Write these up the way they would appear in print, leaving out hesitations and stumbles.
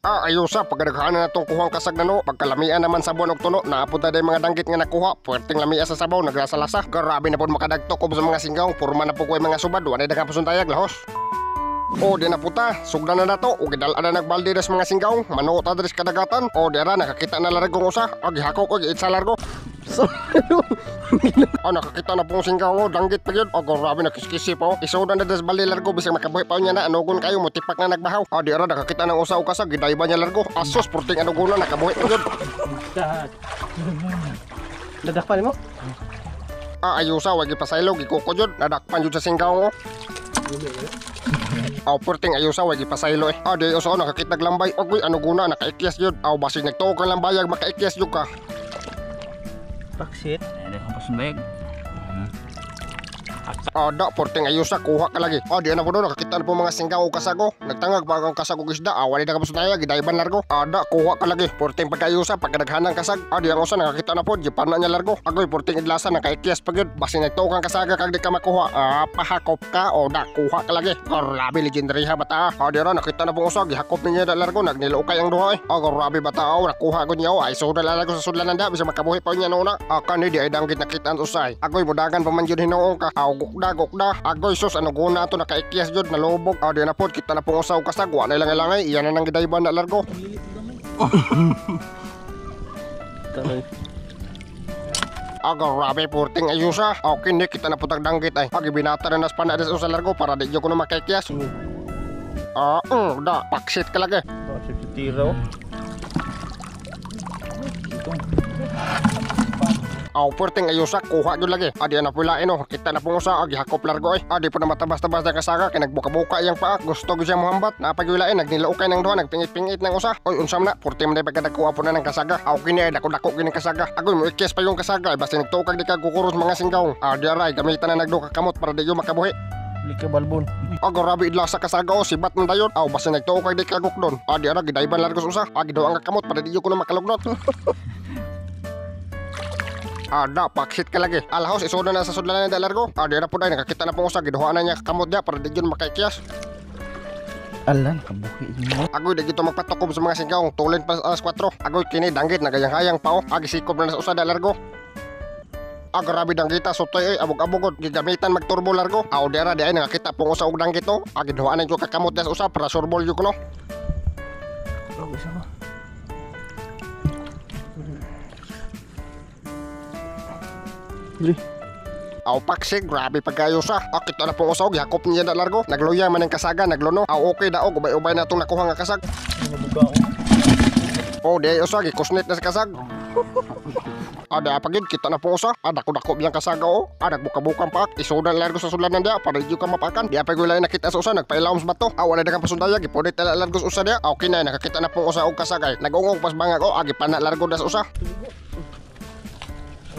Ah, ayusa, pagkadaghaan na natong kuhang kasag na no, pagkalamian naman sabon og tuno, naapod na day mga danggit nga nakuha, puwerteng lamia sa sabaw, naglasa-lasa, grabe na pod makadagtok og sa mga singgaw, purma na po ko mga subad, wala daghang pasuntayag, lahos. O di na puta, sugdan na nato, o gidal na nagbalde das mga singgaw, manuot ta diri sa kadagatan, o di ra nakakita na largong usa, o gihakok og itsa largo. O nakakita na pong singgaw o danggit pa gyud, o grabe na kiskisi pa o. Isudan na das balde largo bisag makabuhi pa niya na anugon kayo motipak na nagbahaw. O di ra nakakita ng usa og kasag gidayba niya largo. Asos purting anugonan nakabuhi pa gyud. Dadakpan mo? Ah, ayusa wa gipasaylo gikuko jud, nadakpan jud sa singgaw o. Aw purting ayusa wa gipasaylo eh. Ah, di usa o nakakita lambay, agoy anuguna nakaikyas jud. Aw basig nagtuo kang lambayag makaikyas jud ka. Paksit. Ada kang pasunbayag. Ada, porting ayusa, kuha ka lagi. Ah, di na po doon, nakakita na po mga singgaw o kasago. Nagtangag pa ang kasago isda, ah, wala na kapasutaya, gidayban largo. Ada, kuha ka lagi. Porting pagkayusa, pagkadaghanan kasag. Ah, di ang usa, nakakita na po, gipan na niya largo. Agoy, porting idlasa, nakaikyas pa gyud. Basin nagtuo kang kasaga, kag di ka makuha. Ah, pahakop ka, o da, kuha ka lagi. Grabe, legendary ha, bata. Ah, di ra, nakita na pong usa, gihakop niya da largo, nagnilaukay ang duha eh. Ah, grabe bata, oh, nakuha ko niya, oh. Ay, sudan largo sa sudlanan da, bisa makabuhi pa niya noona. Ah, kani di ay danggit nakita ang usay. Agoy, budagan pa man jud hinuong ka. Aw, gukda, gukda. Agoy, sus, ano guna to, nakaikyas jud, nalubog. Ah, di na pod, kita na pong usaw kasag, wa na ilang-ilangay, iyan na nang gidayban na largo. Kanoy. Ah, grabe, purting ayusa. Okay, ni kita na putag danggit ay. Agi binata na nas pana des usa largo para di jud ko na makaikyas. Ah, da, paksit ka lagi. Paksit sa tira oh. Aw, purting ayusa, kuha jud lagi. Adi na pula ino, kita na pong usa, agi hakop largo eh. Adi po na matabas-tabas na kasaga, kay nagbuka-buka iyang paa, gusto gyud siya mohambat. Napagyulain, nagnilaukay ng duha, nagpingit-pingit ng usa. Oy, unsam na, purting man pagkadagkuha po na ng kasaga. Aw, kini ay dako-dako gini kasaga. Agoy mo ikyas pa yung kasaga, ay basta nagtukag di ka kukuros mga singgaw. Adi aray, gamitan na nagduka kamot para di yung makabuhi. Lika balbon. Ago grabe idla sa kasaga o sibat man dayon. Aw basta nagtuo kag di ka gukdon. Adi ara gidayban largo sa usa. Agi daw ang kamot para di ko na makalugnot. Ada, paksit ka lagi. Alahos, isuda na sa sudlan na largo. Adi ra po day, nakakita na pong usa, giduha na niya kamot niya para di yun makaikyas. Alan, kabuhi mo. Agoy, di gito magpatukob sa mga singkaw, tulin pa sa alas 4. Agoy, kini, danggit, nagayang-hayang pa o. Agi, sikob na sa usa da largo. Ah, grabe danggita, sutoy ay, abog-abogod, gigamitan magturbo largo. Aw, di ara, di ay, nakakita pong usa og danggit o. Agi, duha na yung kakamot niya sa usa para surbol yun ko no. Oh, isa pa. Dili. Aw paksi, grabe pagkayusa. Ah, kita na pong usaw, gihakop niya na largo. Nagluya man ang kasaga, nagluno. Aw okay daog, ubay-ubay na itong nakuha nga kasag. Nabuga ako. Oh, di ay usa, gikusnit na sa kasag. Ada apa gid, kita na pong usa. Ada ko dako biyang kasaga o. Ada buka-bukang paak, isudan largo sa sudlan dia para di ka mapakan. Di apa gulay nakita sa usa, nagpailawom sa bato. Aw wala dagang pasundaya, gipunit na largo sa usa dia. Aw kinay nakakita na pong usa og kasagay. Nagungong pas bangag o, agi pana largo da sa usa.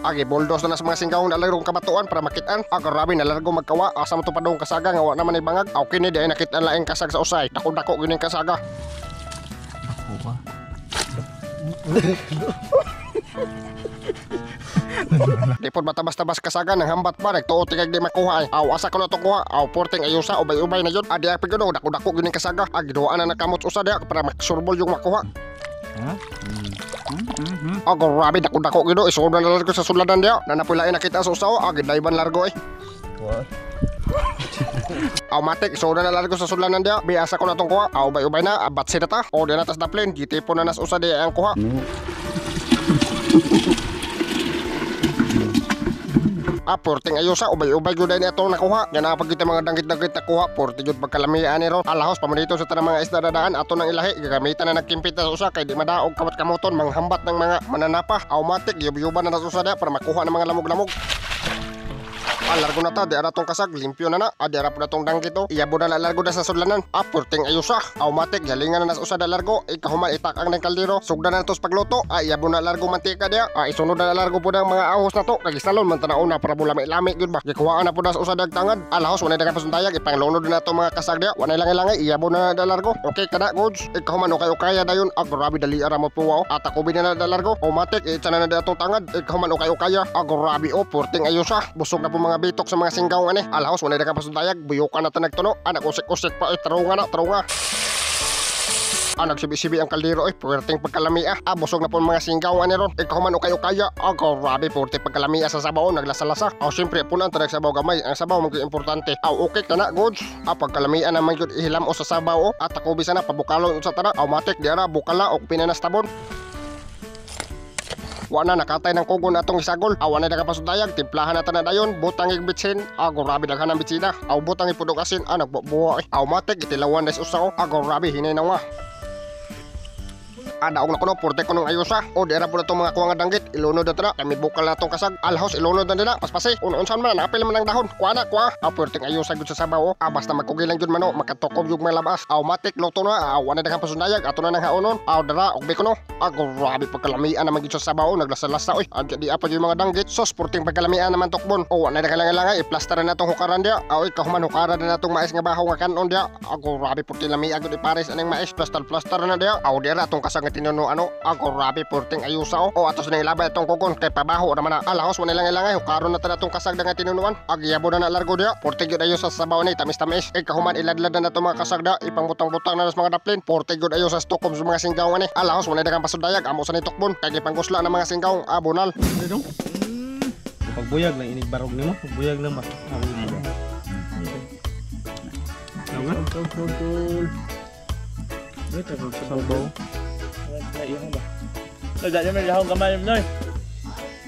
Agi buldos na sa mga singgaw na largong kabatuan para makitaan. Ah, grabe na largo magkawa. Asa mo to padung kasaga nga wa naman ay bangag. Aw kini di ay nakita laing kasag sa usay. Dako-dako gyud ning kasaga. Kuha. Di pod matabas-tabas kasaga nang hambat pa nagtuo tigag di makuha ay. Aw asa ko na to kuha. Aw porting ayusa ubay-ubay na jud. Adi ay pagud dako-dako gyud ning kasaga. Agi duhaan na nakamot usa diha para maksurbol yung makuha. Ha? Ah, grabe dako-dako gyud isuod na largo sa suladan diha. Nanapulain nakita sa usaw, agi dayban largo eh. Wa. Aw matik isuod na largo sa suladan diha. Biasa ko na tong kuha. Aw ubay-ubay na abat sila ta. O di na tas daplin, gitipon na nas usa diha ang kuha. No. Ah, porting ayusa, ubay-ubay gyud ay atong nakuha. Yan na pag kita mga danggit-danggit nakuha, porti gyud pagkalamian ni ron. Alahos pamanito sa tanang mga isda dadaan ato nang ilahi, gagamitan na nagkimpit na sa usa kay di madaog kamot kamoton manghambat ng mga mananapa. Automatic yub-yuban na sa usa diha para makuha ng mga lamog-lamog. Ah, largo na ta, di ara tong kasag, limpyo na na. Ah, di ara po na tong danggit o. Iyabo na largo na sa sudlanan. Ah, porting ayusa. Automatic, galingan na sa usa da largo. Ikahuman itak ang ng kaldero. Sugdan na to sa pagluto. Ah, iyabo na largo mantika diya. Ah, isunod na largo po ng mga ahos na to. Kagisalon man tanaw na para bulami-lami gyud ba. Gikuhaan na po na sa usa dag tangad. Ah, lahos, wanay dagang pasuntayag. Ipanglunod na to mga kasag diya. Wanay langay-langay, iyabo na da largo. Okay kada, goods. Ikahuman, ukay-ukaya dayon. Ah, grabe dali ara mo po wow. Ah, takubi na da largo. Automatic, itsa na na da atong tangad. Ikahuman, ukay-ukaya. Ah, grabe o, porting ayusa. Busog na po mga bitok sa mga singgaw ani. Alahos, wanay dagang pasuntayag. Buyukan na ta nagtuno. Ah, nag-usik-usik pa. Eh, tarunga na, tarunga. Nagsibi-sibi ang kaldero oy, puwerteng pagkalamia. Busog na po mga singgaw ani ron. Ikaw man ukay-ukaya. Grabe puwerte pagkalamia sa sabaw, naglasa-lasa. Siyempre punan talag sabaw gamay. Ang sabaw man gyud importante. Okay ka na goods. Pagkalamian naman gyud ihilam o sa sabaw o. At takubi sana pabukalon sa tara. Automatic di ara bukala og pinanas tabon. Wa na nakatay ng kugon atong isagol. Awa na nakapasudayag, timplahan na tanan dayon, butang bitsin. Grabe daghan ang bitsina. Aw butang ipudok asin, nagbubuha eh. Automatic itilawan na usa o. Grabe hinay na nga. Daog na kuno, purte ko nung ayusa. O, di ra po na itong mga kuha nga danggit. Ilunod na tara. Kami bukal na itong kasag. Alhos, ilunod na nila. Paspasi. Unsan man, nakapil man ang dahon. Kuha na, kuha. Purteng ayusa gud sa sabaw. Basta magkugilang jud mano. Makatukob yung mga labas. Matik, luto na. Wala na kang pasundayag. Ato na nang haonon. Dara, ugbi ko no. Grabe pagkalamian naman gud sa sabaw. Naglasa-lasa, oy. Di apa yung mga danggit. Sos, purteng pagkalamian naman tukbon. O, wala na kailangan-langan. I-plaster na itong hukaran diya. Ikaw man, hukaran na itong mais nga baho nga kanon diya. Grabe purteng lamian gud ipares aning mais. Plaster-plaster na diya. Dira atong kasag nga tinuno ano. Grabe purteng ayusa o. Atos na ilabay itong kugon kay pabaho naman na. Alahos wala lang ilangay hukaron na ta atong kasag nga tinunuan. Agyabo na na largo diya. Purteng gyud ayusa sa sabaw ni tamis-tamis. Ikahuman iladlad na natong mga kasag da. Ipangbutang-butang na sa mga daplin. Purteng gyud ayusa sa tukob sa mga singgaw ani. Alahos wala dagang pasudayag amo sa ni tukbon kay gipanggusla na mga singgaw. Abonal. Pagbuyag lang inig barog nimo, pagbuyag lang ba. Sabaw. Dahong gamay noy.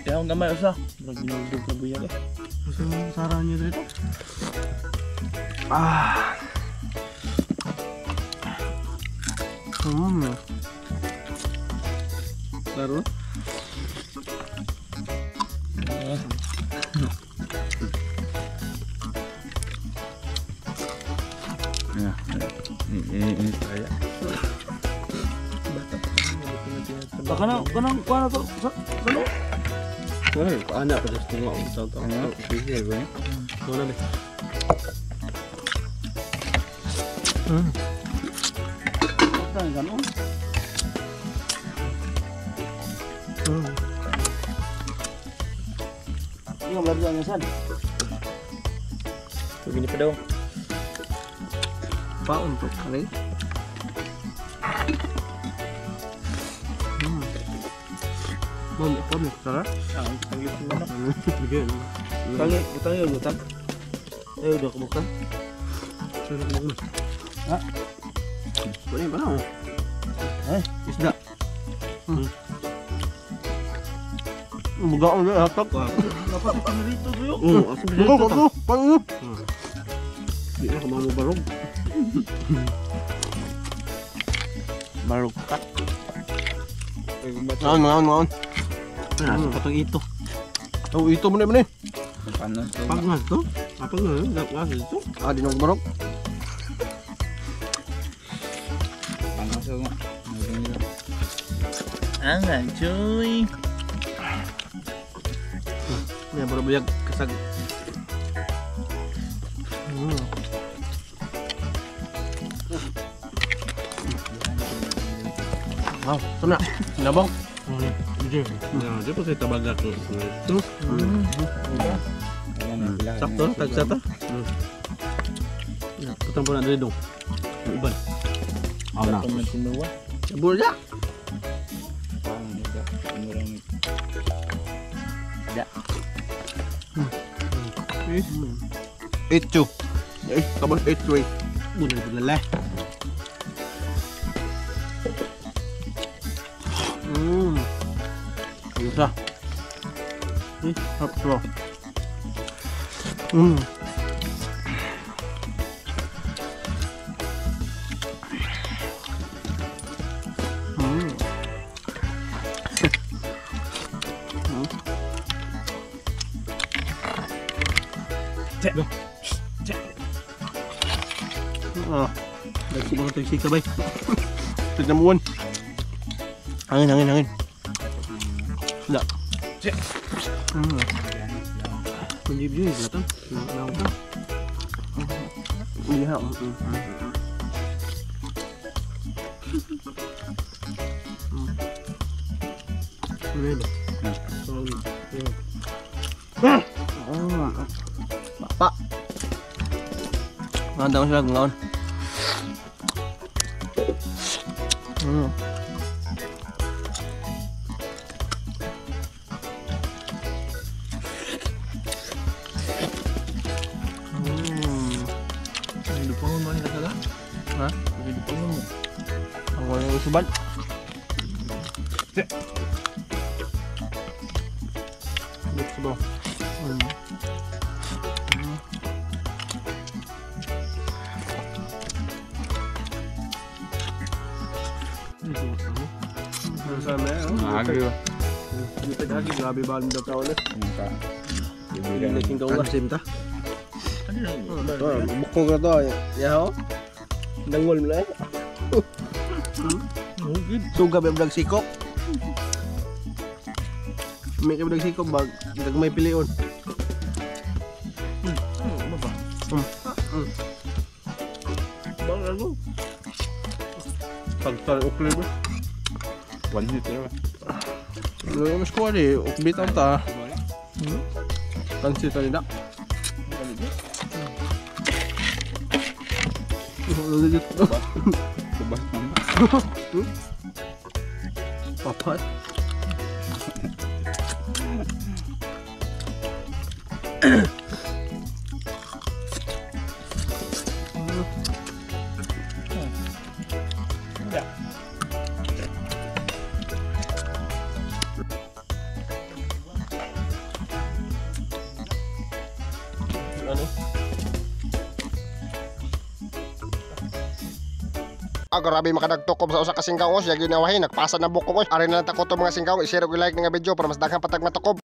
Dahong gamay usa. Nagdugdug na buyag eh. Gusto mo sara niyo dito? Klaro? Ya. Ini saya. Baka na, kanang kuha na to. Salo. Ay, paana pa sa tunga ang tawag to. Sige, ba? Wala na. Saan kanon? Yung laro ang san. Tugin pa daw. Paon to kani. Mom, ikaw mo tara. Bigyan. Tangi, butang yun, butang. Eh, udah kebuka. Sudah kebuka. Ha? Boleh ba na? Eh? Isda. Buga ulit hatag. Dapat ito na rito, tuyo. Buga ko to. Paano? Di na kamamo barog. Barog ka. Ngaon, ngaon, ngaon. Nasa patong ito. Oh, ito mo na man eh. Paano to? Pag to? Apa nga? Dapat ito. Dinog barog. Paano sa nga? Ang joy. May barabuyag kasag. Wow, sana. Sinabong. Ya, dia pakai tabagak itu. Sakto, tagsa ta. Ya, putang po na diri dong. Uban. Aw na. Sabur ya. Eight two. Eh, kabon 8-3. Bulan bulan lah. Ayusa. Hap bro. Dagko mga tagsika bay. Tignan. Hangin, hangin, hangin. Da. Kunjib jud to. Naon ka? Iya. Ano ba? Sorry. Bapa. Ngandang sila ngaon. Oh, yung suban. Dito ba? Mahagi ba? Dito hagi, grabe ba ang tao na? Ka. Laking gawa. Kansim ta. To, bukog na to. Yaho. Dangol mo na eh. Suga ba blag sikok? May ka blag sikok bag may pilion. Ano ba? Bang ano? Pagtal ukli ba? One hit ba? Lo mas ko ali, ukbit ang ta. Kansi ta nila. Kubas naman. Papat. Ano? Ah, grabe makadagtukob sa usa ka singkaong os, yagi nawahi nagpasa na bukog oy. Ari na lang ta ko to mga singkaong, i-share ug i-like nga video para mas daghang patag matukob.